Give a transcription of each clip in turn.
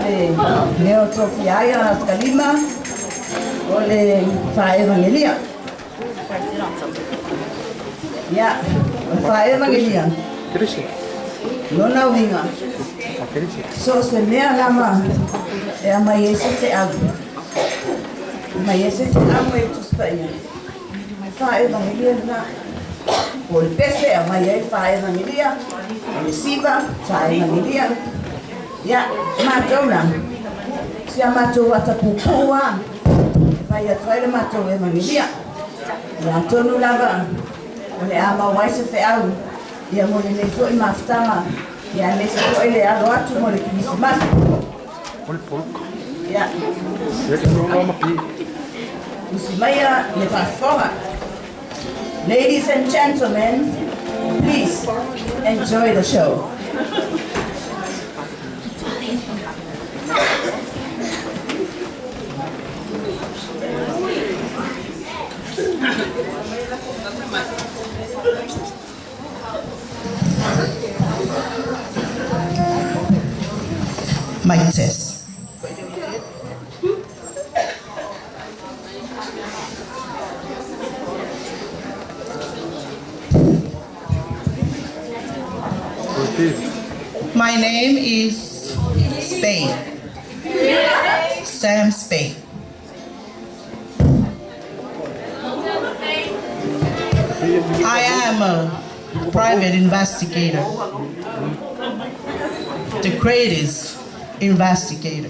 Le mea o tofia ai Asokalima o le faaevagelia. Ia, o le faaevagelia, lona uiga, so o se mea lava e aumai ai se feau, aumai ai se feau mai le Tusi Paia, faaevagelia lena. Po o le pese e aumai ai le faaevagelia, o le siva, faaevagelia. Ia, matou la, si a matou ata puupuu lava e fai atu ai le matou evagelia. Ia atonu lava o le a maua ai se feau ia mo lenei foi mafutaga, ia aemaise foi le alo atu mo le Kerisimasi. Ia, usi maia le faafofoga. Ladies and gentlemen, please enjoy the show. Mic test. My name is Spade. Sam Spade. I am a private investigator, the greatest investigator.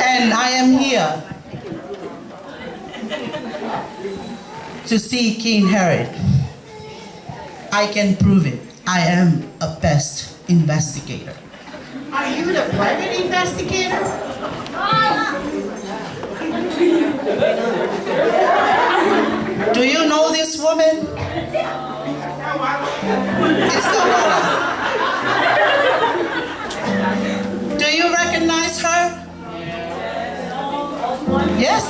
And I am here to see King Herod. I can prove it. I am a best investigator. Are you the private investigator? Do you know this woman? It's Carola. Do you recognize her? Yes?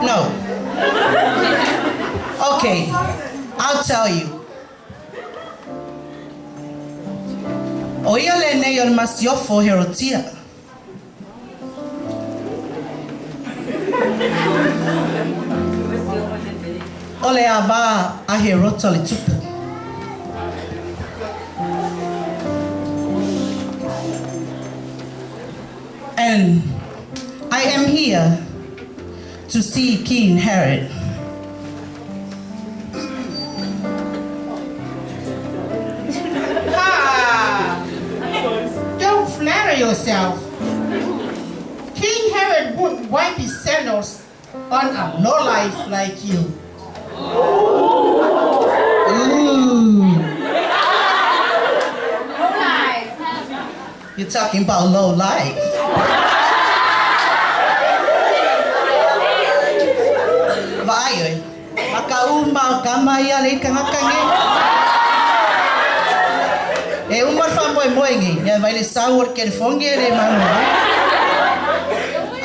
No. Okay, I'll tell you. ʻO ia lenei o le masiofo o Herotia. O le ava a Herota le tupu. And I am here to see King Herod. Ah! Don't flatter yourself. King Herod won't wipe his sandals on a lowlife like you. Ooh. You're talking about low life. Vaai oe. Maka uma o kama ia le kangaka nge. E uma le faamoemoe nge, ia vai le sau o le California le manu ai.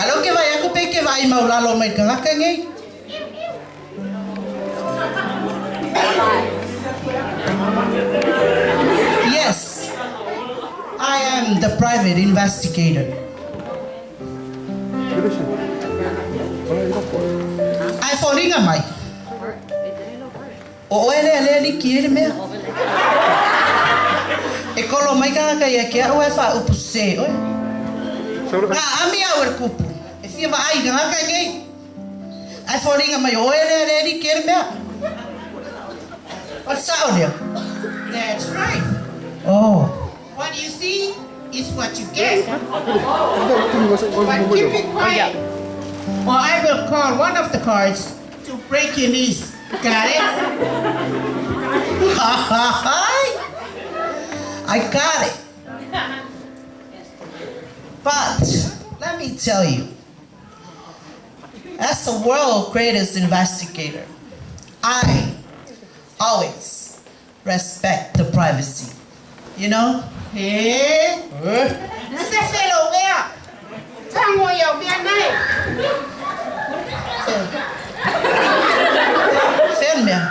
Alo ke vai aku pe ke vai mau lalo mai kangaka nge. Yes, I am the private investigator. Ae foliga mai, o oe lea lea liki ai le mea. E kolo mai kangaka ia ke au ae faaupu sese oe. Na ami au e le kupu, e fia vaai i kangaka nei. Ae foliga mai o oe lea lea liki ai le mea. O le sao lea. That's right. Oh. What you see is what you get. But keep it quiet, or I will call one of the guards to break your knees. Got it? I got it. But let me tell you, as the world's greatest investigator, I always respect the privacy. You know? Eh? Se fellow wea. Tango yo mea nei. Fea mea.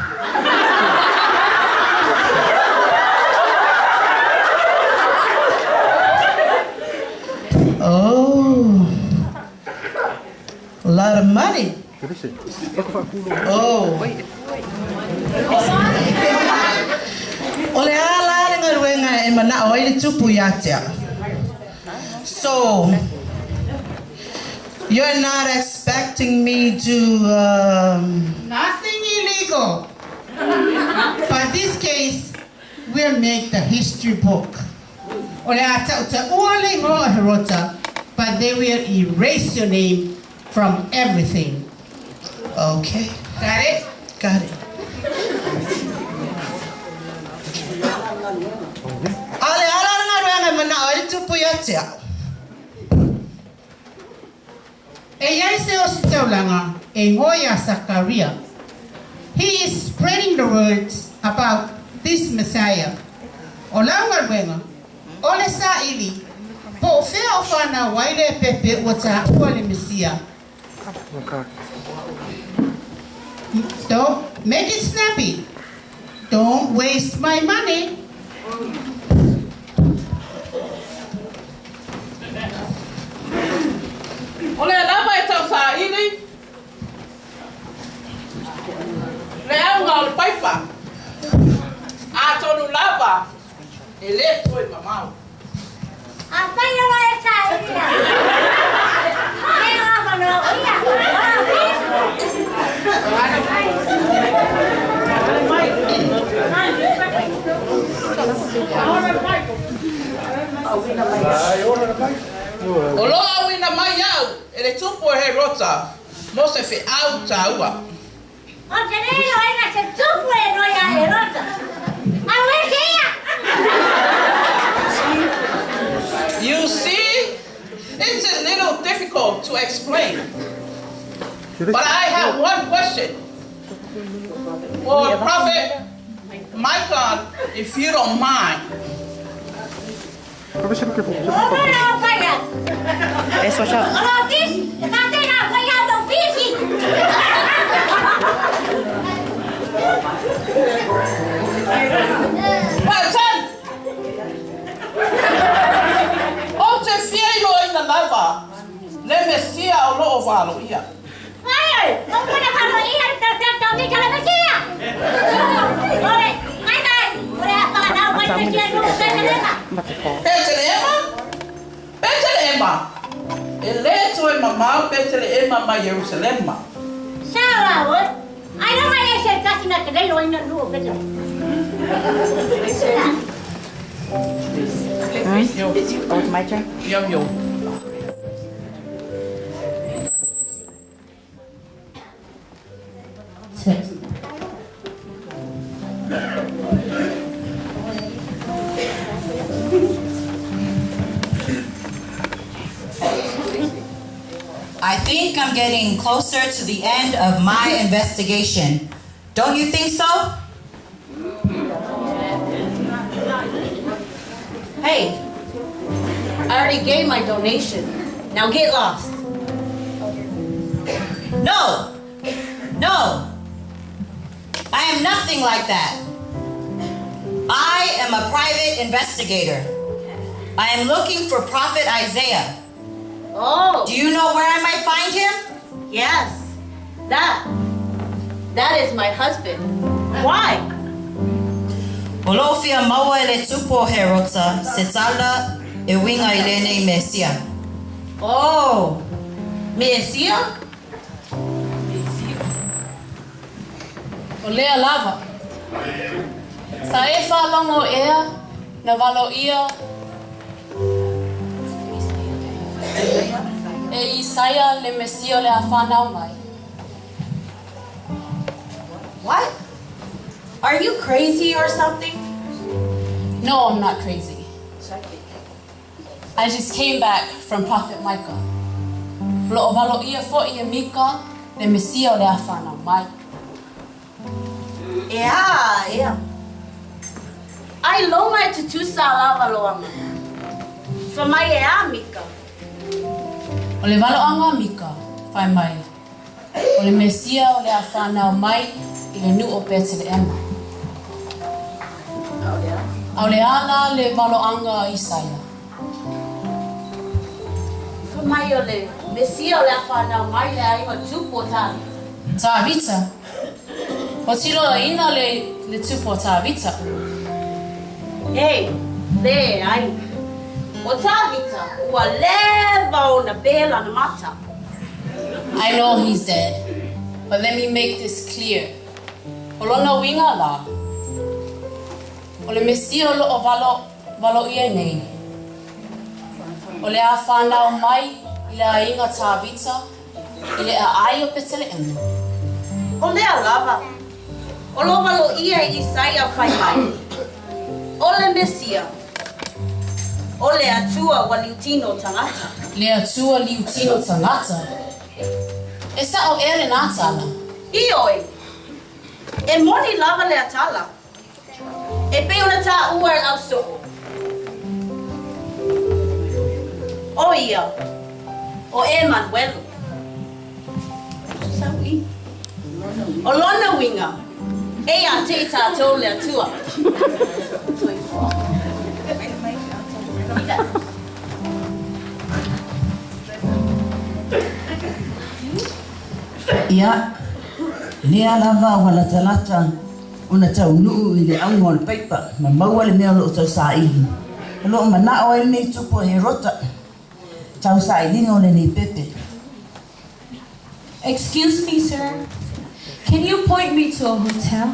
Oh. A lot of money. Oh. O le a la le galuega e manao ai le tupu ia te au. So, you're not expecting me to Nothing illegal. But this case will make the history book. O le a ta'uta'ua le igoa o Herota, but they will erase your name from everything. Okay. Got it? Got it. A o le a la le galuega e manao ai le tupu ia te au. E i ai se ositaulaga e igoa ia Sakaria. He is spreading the words about this Messiah. O lau galuega, o le saili, po o fea o fanau ai le pepe ua taua le Mesia. Don't make it snappy. Don't waste my money. O lea lava e tausaili le auga o le paipa, atonu lava e le toe mamao. Afai o e sailia. E avanoa ia. O lo o auina mai au e le tupu e Herota mo se feau taua. O te le iloa se tupu e noia Herota. Au e se ia. You see, it's a little difficult to explain. But I have one question. For Prophet Michael, if you don't mind. O mo na o whaia. O lo pisi. E tātai nā whaia o pisi. Paatan! Ou te fia iloaina lava le Mesia o lo o valoia. Ai Petelehema? Petelehema! E lē toe mamao Petelehema ma Ierusalema. Oh, it's my turn? Yo, yo. I think I'm getting closer to the end of my investigation. Don't you think so? Hey, I already gave my donation. Now get lost. No! No! I am nothing like that. I am a private investigator. I am looking for Prophet Isaiah. Oh. Do you know where I might find him? Yes. That. That is my husband. Why? O loo fia maua e le tupu o Herota, se tala e uiga i lenei Mesia. Oh. Mesia? O lea lava. Sa e faalogo ea na valoia e Isaia le Mesia o le a fanau mai. What? Are you crazy or something? No, I'm not crazy. I just came back from Prophet Micah. O loo valoia foi e Mika le Mesia o le a fanau mai. Yeah. Ai loma e tutusa lava loanga. Fa mai e a Mika. O le valoanga a Mika, fai mai. O le Mesia o le a fanau mai i le nuu o Petelehema. A o le a la le valoanga a Isaia? Fa mai o le Mesia o le a fanau mai le aiga tupu o Tavita. Tavita? O tiloaina le le tupu o Tavita? Hey, le ai. O Tavita, ua leva ona pe lana mata. I know he's dead, but let me make this clear. O lona uiga la, o le Mesia o loo valo valoia nei, o le a fanau mai i le aiga Tavita i le aai o Petelehema. O lea lava, o lo valoia e Isaia fai mai. O le Mesia, o le Atua ua liutino tagata. Le Atua liutino tagata? E sa'o ea lenā tala? Ioe, e moni lava lea tala. E pei ona taua e le au soo. O ia, o Emanuelu. O lona uiga, e ia te i tatou le Atua. Ia, lea lava ua latalata ona taunuu i le auga o le paipa ma maua le mea o lo o tausaili. O lo o manao ai lenei tupu o Herota tausailiga o lenei pepe. Excuse me, sir. Can you point me to a hotel?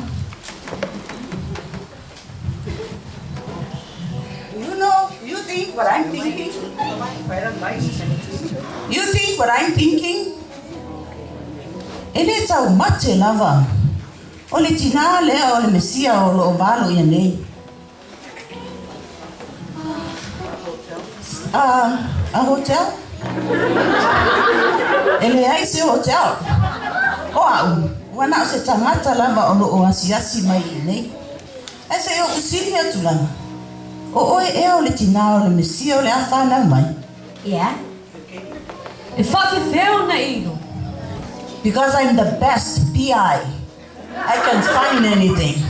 You know, you think what I'm thinking? You think what I'm thinking? E le taumate lava. O le tinā lea o le Mesia o lo o valoia nei. A, a hotel? E leai se hotel. O au, ua na o se tagata lava o lo o asiasi mai i inei. Ae se i ou fesili atu lava, O oe ea o le tinā o le Mesia o le a whanau mai? Yeah. E faafefea ona e iloa? Because I'm the best PI. I can find anything.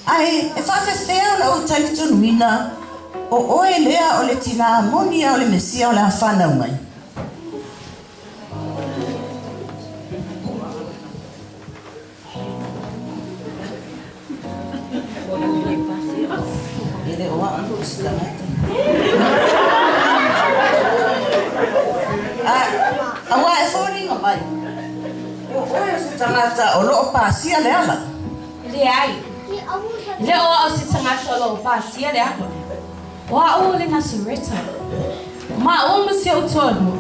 Ae e faafefea ona ou talitonuina o oe lea o le tinā moni a o le Mesia o le a whanau mai? le o a'u o se tagata. A, auā e foliga mai, o oe o se tagata o loo pasia le ala. Leai. E le o a'u o se tagata o loo pasia le ala. O a'u o le Nasareta. O māua ma si o'u toalua,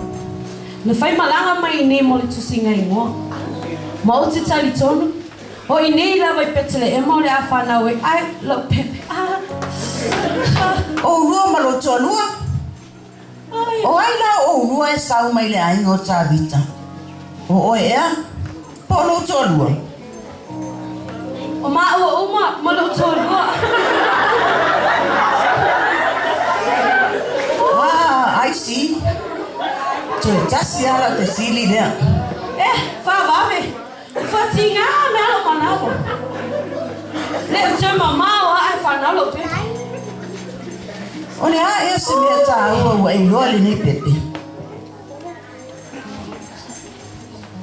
na faimalaga mai iinei mo le tusiga igoa. Ma ou te talitonu, o iinei lava i Petele'ema o le a fanau ai, ai, la'u pepe, ah, ah. Oulua ma lou toalua? O ai la o oulua e sau mai le aiga o Tavita? O oe ea? Po o lou toalua? O māua uma ma lou toalua. Ah, I see. Toe tasi lava lau fesili lea. Eh, faavave. Ua faatigā mea lou manawa. Le o toe mamao lava ae fanau lou pepe. O le a ea se mea tāua ua e iloa lenei pepe?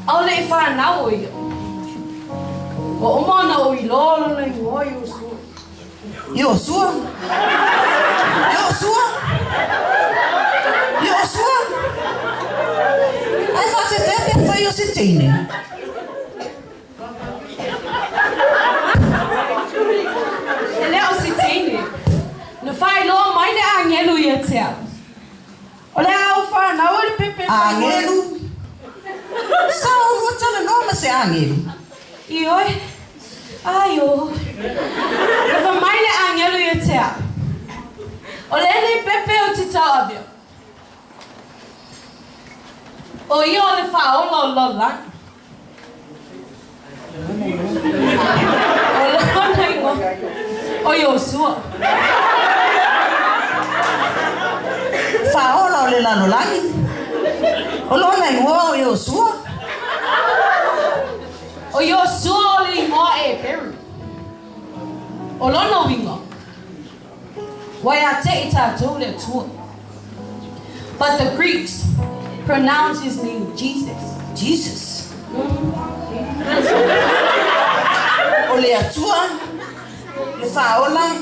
ʻAʻole i fanau ʻo ia. Ua uma ona ou iloa lona igoa Iosua. Iosua? Iosua? Iosua? Ae faafefea pe afai o se teine? E le o se teine. Na faailoa mai le agelu ia te au. O le a ou fanau o le pepe whai Agelu? Sa oulua talanoa ma se agelu? Ioe. Ai o. Na fai mai le agelu ia te au. O lenei pepe ou te tauavea. O ia o le faaola o le lalolagi. O lona igoa o Iosua. Faaola o le lalolagi. O lona igoa o Iosua. O Iosua o le igoa Eperu. O lona uiga, ua ia te i tatou le Atua. But the Greeks pronounce his name Jesus. Jesus. O le Atua, le Faaola,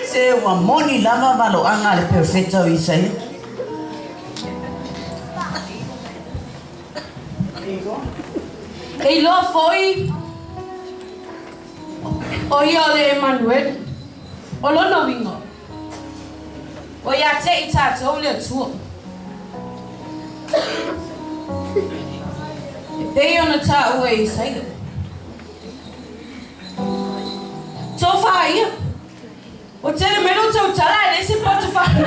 se ua moni lava valoaga a le perofeta o Isaia. E iloa foi o ia o le Emanuele, o lona uiga, Ua ia te i tatou le Atua. E pei ona taua e Isaia. Tofa ia. Ua tele mai lou tautala ae leai se poto fanau.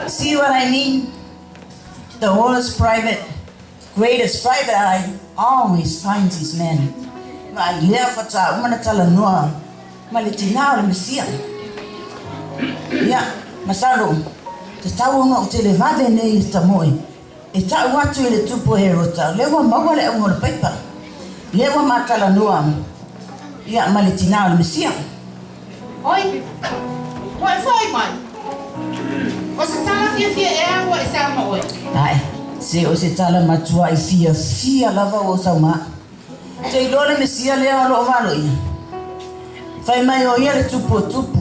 See what I mean? The world's private Greatest private eye always finds his man. Vaai lea faatoa uma ona talanoa ma le tinā o le Mesia. Ia, masalo, tatau ona ou televave nei i le tamoe e tau atu i le tupu o Herota, lea ua maua le auga o le paipa, lea ua ma talanoa ia ma le tinā o le Mesia. Oi, ua e foi mai. O se tala fiafia ea ua e sau ma oe? Ae, se o se tala matuai fiafia lava ua ou sau ma. Te iloa le Mesia lea o loo valoia. Fai mai o ia le tupu o tupu,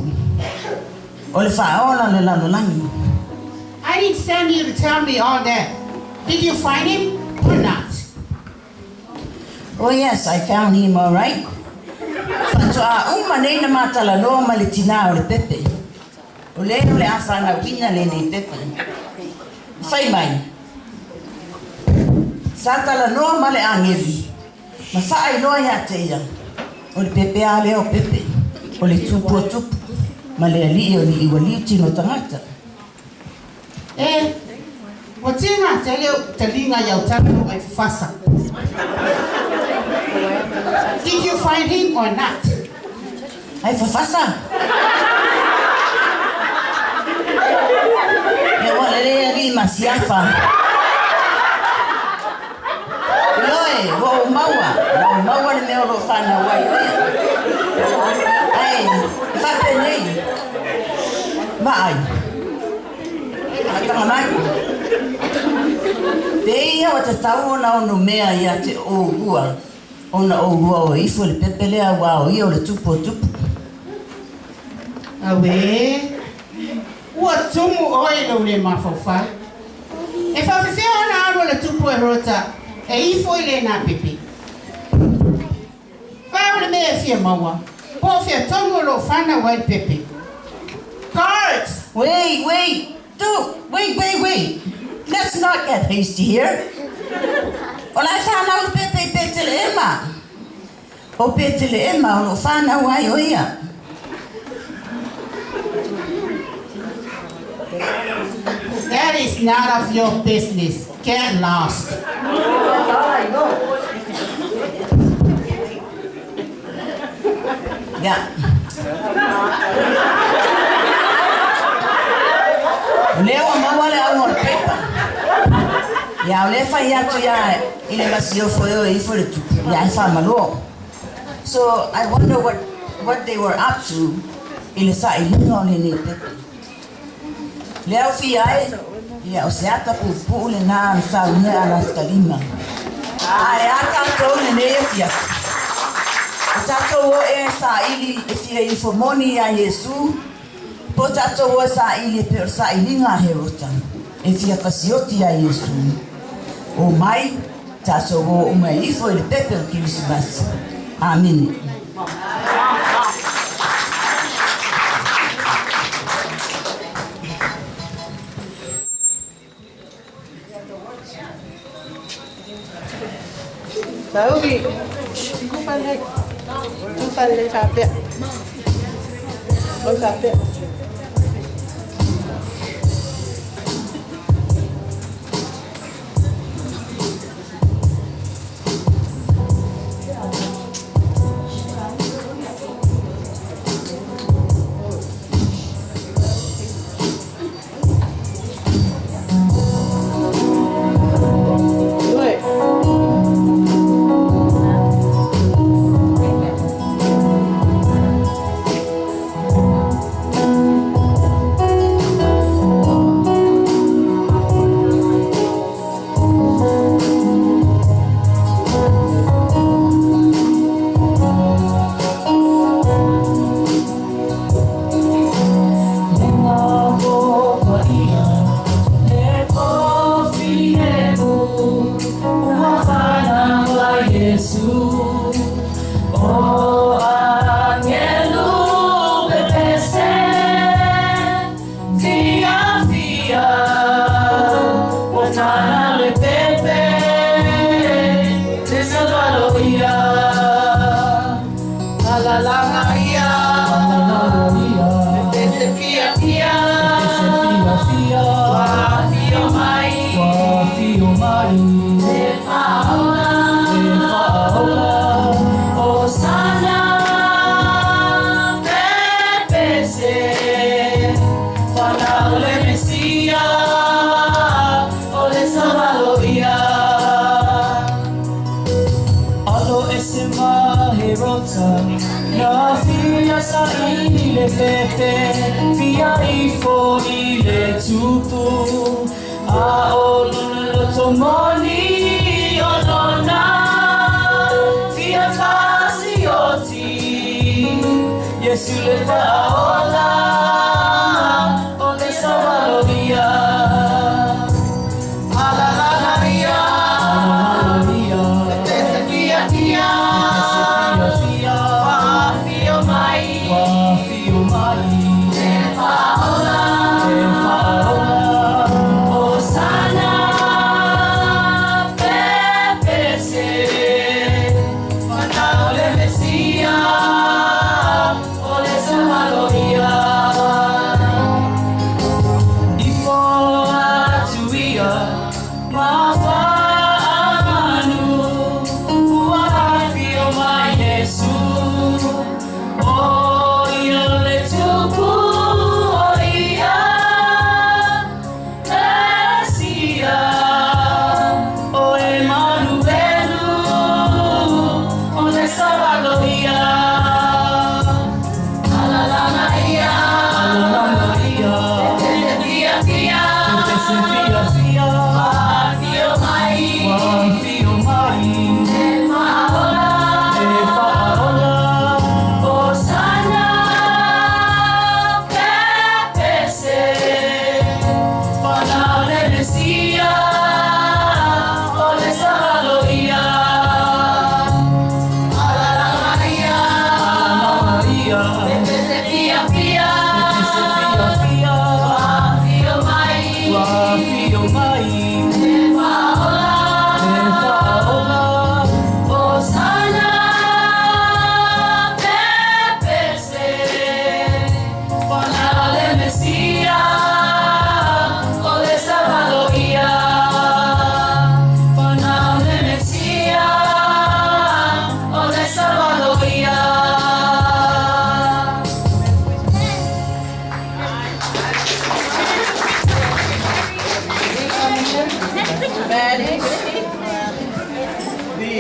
o le faaola o le lalolagi. I didn't send you to tell me all that. Did you find him or not? Oh yes, I found him all right. Faatoa uma nei na matalaloa ma le tinā o le pepe. O le o le a fanauina lenei pepe. Fai mai, sa talanoa ma le agelu, ma faailoa ia te ia, o le pepe a lea o pepe, o le tupu o tupu, ma le alii o alii ua liu tino tagata. E, ua tiga tele ou taliga i au tala ua e fafasa. Did you find him or not? Ai fafasa. Ia ua lelei alii ma siafa. Ioe, ua ou maua, ua ou maua le mea o lo o fanau ai o ia. Ae, e faapenei, vaai. Faataga mai. Pei ia ua tatau ona onomea ia te oulua. Ona oulua o e ifo i le pepe lea auā o ia o le tupu o tupu. Auē! Ua tumu oe i lou lē mafaufau. E faafefea ona alu o le tupu Herota e ifo i lena pepe. Pau le mea e fia maua, po o fea tonu o lo o fanau ai le pepe. Guards! Wait, wait, do, wait, wait, wait. Let's not get hasty here. O la e fanau le pepe i Peteleema. O Peteleema o lo o fanau ai o ia. That is none of your business. Get lost. Ia. O lea ua maua le auga o le pepa. Ia, o lea e fai atu ia i le masiofo e o e ifo i le tupu, ia e faamalō. So, I wonder what what they were up to i le sailiga o lenei pepe. Le au fia ai, ia o se ata puupuu lenā o le saunia a Latalima. Ae a tatou i lenei afiafi? O tatou o ea e saili e fia ifo moni iā Iesu, po o tatou o e saili e pei o le sailiga a Herota e fia fasioti iā Iesu? Omai, tatou o uma e ifo i le pepe o le Kerisimasi. Amene. Saugi. Tufa lelei. Tufa lelei faapea. Oi faapea.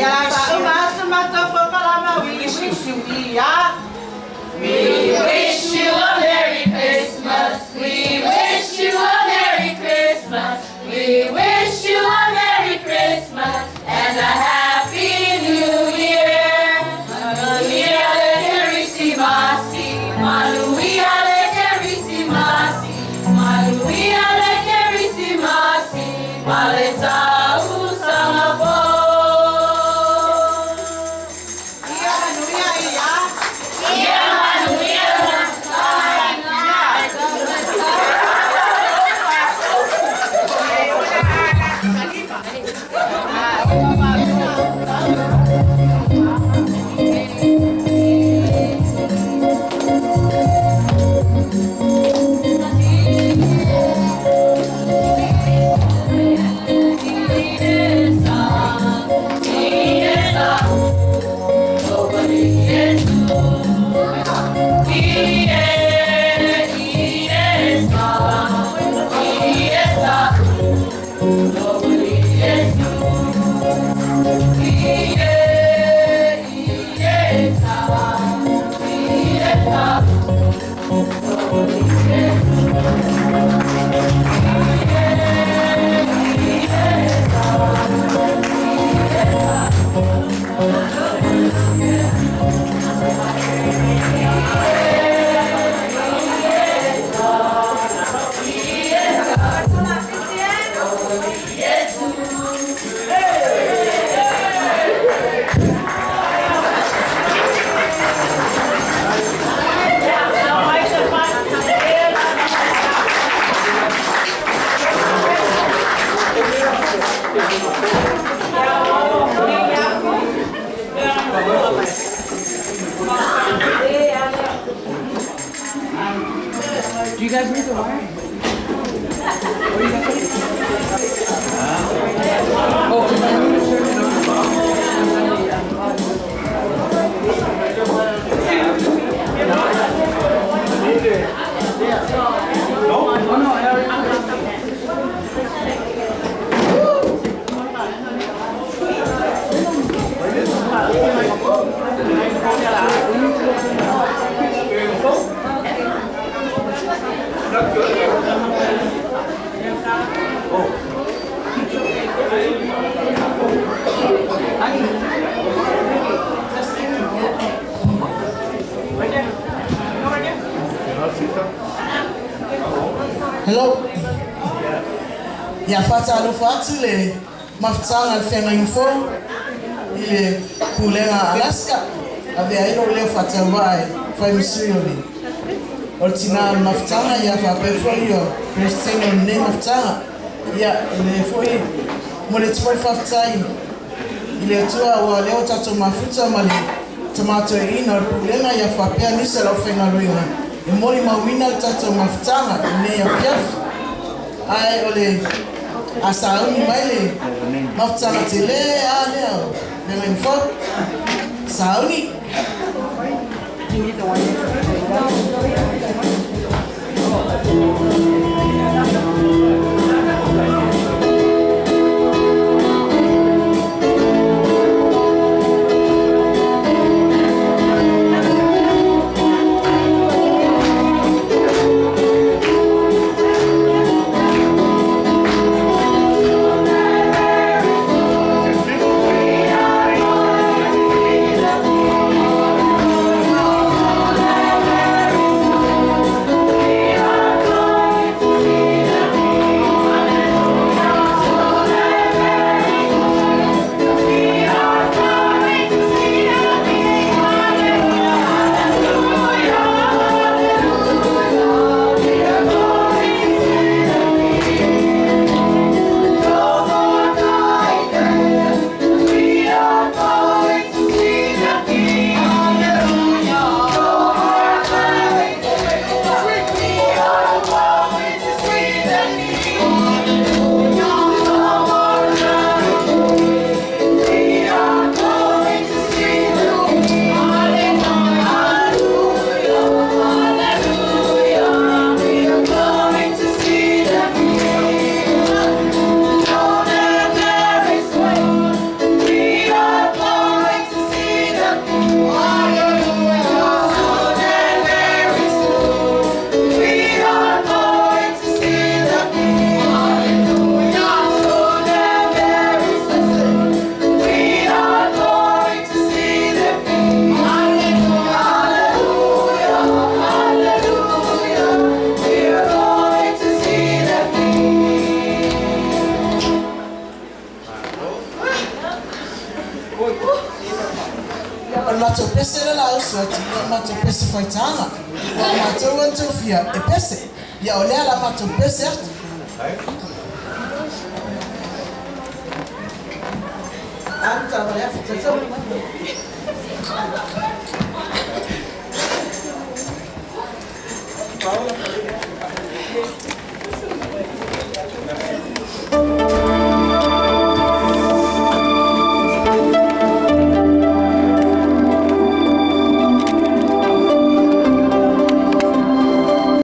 Ia la faauma aso matou polokalama, we wish you ia. We wish you a Merry Christmas. We wish you a Merry Christmas. We wish you a Merry Christmas and a Happy New Year. Manuia le Kerisimasi. Manuia le Kerisimasi. Manuia le Kerisimasi. Ma le tausaga fou. Ia manuia ia. Ia manuia. Do you guys need the wire? Oh, 'cause I need to turn it on. Oh, no, I already. Hello. Ia faatalofa atu le mafutaga le feagaiga fou i le pulega Alaska. Avea ai lou leo faatauvaa e fai ma sui o le o le tinā o le mafutaga ia faapea foi o Peresetene o lenei mafutaga. Ia le foi mo le atu foi le faafetai i le Atua ua lea ua tatou mafuta ma le tamatoeaina o le pulega ia faapea nisi o le aufaigaluega e molimauina le tatou mafutaga i lenei afiafi. Ae o le a sauni mai le mafutaga tele a lea o feagaiga fou. Sauni. Do you need the wire? We are going O le matou pese le la uso atu, ia o matou pese faitaga. Ua o matou ua tofia e pese. Ia o lea la matou pese atu.